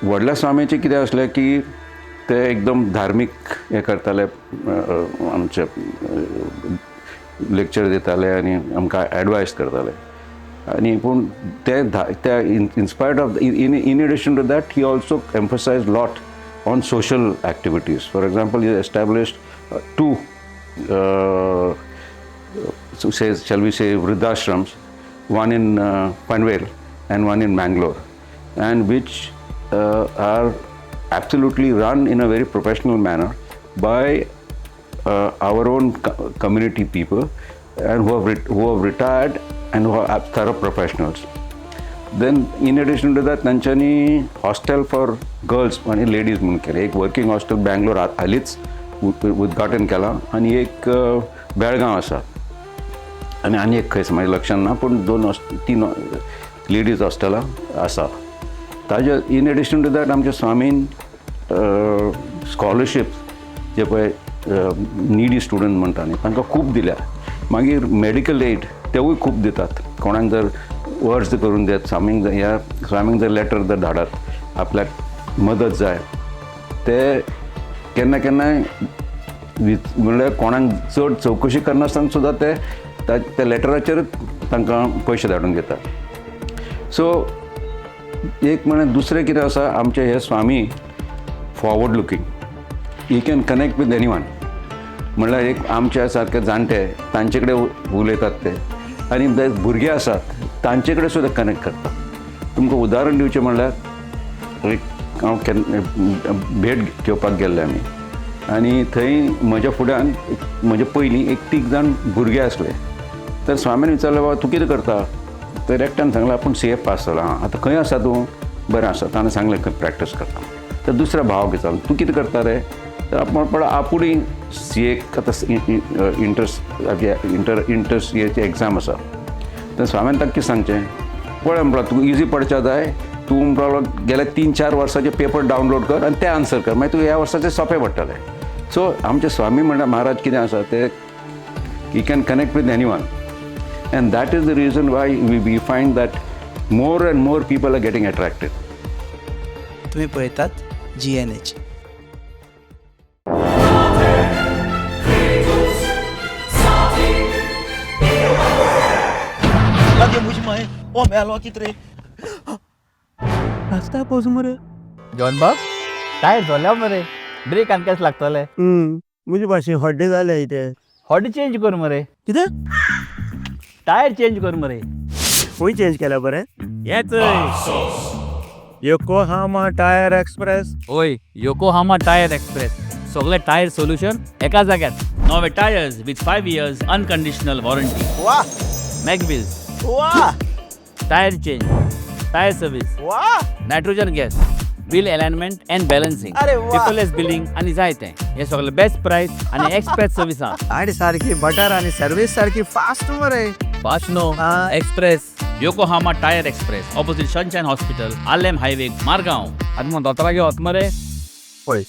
व्हडल्या स्वामीचें कितें आसलें की ते एकदम धार्मीक हें करताले, आमचे लेक्चर दिताले आनी आमकां एडवायस करताले. आनी पूण ते त्या in spite of in addition to that he also emphasize lot on social activities. For example, he established two shall we say Vriddhashrams, one in Panvel and one in Mangalore, and which are absolutely run in a very professional manner by our own community people and who have retired and who are thorough professionals. Then in addition to that तांच्यांनी hostel for girls आनी ladies म्हणून केलें. एक working hostel Bangalore हालींच उद्घाटन केलां आनी एक बेळगांव आसा आनी आनी एक खंय म्हाज्या लक्षान ना, पूण दोन तीन लेडीज हॉस्टेलां आसा. ताजे इन एडिशन टू that आमच्या स्वामीन स्कॉलरशीप जे पळय निडी स्टुडंट म्हणटा न्ही तांकां खूब दिल्या. मागीर मेडिकल एड तेवूय खूब दितात. कोणाक जर अर्ज करून दियत स्वामींक, ह्या स्वामींक जर लेटर जर धाडत आपल्याक मदत जाय, ते केन्ना केन्नाय म्हणल्यार कोणाक चड चवकशी करनासतना सुद्दां ते त्या लेटराचेरच तांकां पयशे धाडून घेतात. सो एक म्हळ्यार दुसरें कितें आसा, आमचे हे Swami forward looking, he can connect with anyone. म्हणल्यार एक आमच्या सारके जाणटे तांचे कडेन उलयतात ते, आनी भुरगे आसात तांचे कडेन सुद्दां कनेक्ट करतात. तुमकां उदाहरण दिवचें म्हणल्यार एक हांव केन्ना भेट घेवपाक गेल्ले आमी आनी थंय म्हज्या फुड्यान म्हज्या पयलीं एक तीग जाण भुरगे आसले. तर स्वामीन विचारलें, बाबा तूं कितें करता? तर एकट्यान सांगलें आपूण सी ए पास जाला. आं, आतां खंय आसा तूं? बरें आसा. ताणें सांगलें खंय प्रॅक्टीस करता. तर दुसऱ्या भावाक विचारलें तूं कितें करता रे? तर आपूण पण आपुणूय सी एक आतां इंटर इंटर सी एची एग्जाम आसा. तर स्वामीन ताका कितें सांगचें, पळय म्हणलो तुका इजी पडच्या जाय, तूं म्हणलो गेल्या 3-4 वर्साचे पेपर डावनलोड कर आनी ते आन्सर कर, मागीर तुका ह्या वर्साचे सोंपें पडटलें. सो आमचे स्वामी म्हणल्यार महाराज कितें आसा ते he can connect with anyone, and that is the reason why we find that more and more people are getting attracted. तुम्ही पळयतात GNH. ओ मेलो कित रे, रस्ता पोज मरे. जॉन बाब टायर जोल्या मरे, ब्रेक आनी केस लागतले. म्हजे भाशेन हड्डे जाले इथे. हॉट चेंज कर मरे. कितें? टायर चेंज कर मरे. खंय चेंज केल्या बरें? येच योकोहामा टायर एक्सप्रेस. ओय, योकोहामा टायर एक्सप्रेस, सगळे टायर सोल्युशन एका जाग्यार. नवे tyres with 5 years unconditional warranty. वा मॅगव्हील्स, वा, टायर चेंज, टायर सर्वीस, वा, nitrogen gas, wheel alignment and balancing, अरे वा. पेपरलेस बिलिंग आनी जाय तें. हे सगळे बेस्ट प्रायस आनी एक्सप्रेस सर्विसा. गाडी सारकी बटर आणि सर्वीस सारकी फास्ट मरे. Fast no, express. Yokohama tyre express, opposite Sunshine hospital, Arlem highway, Margao. आतां मग दोतोरागे वत मरे. पळय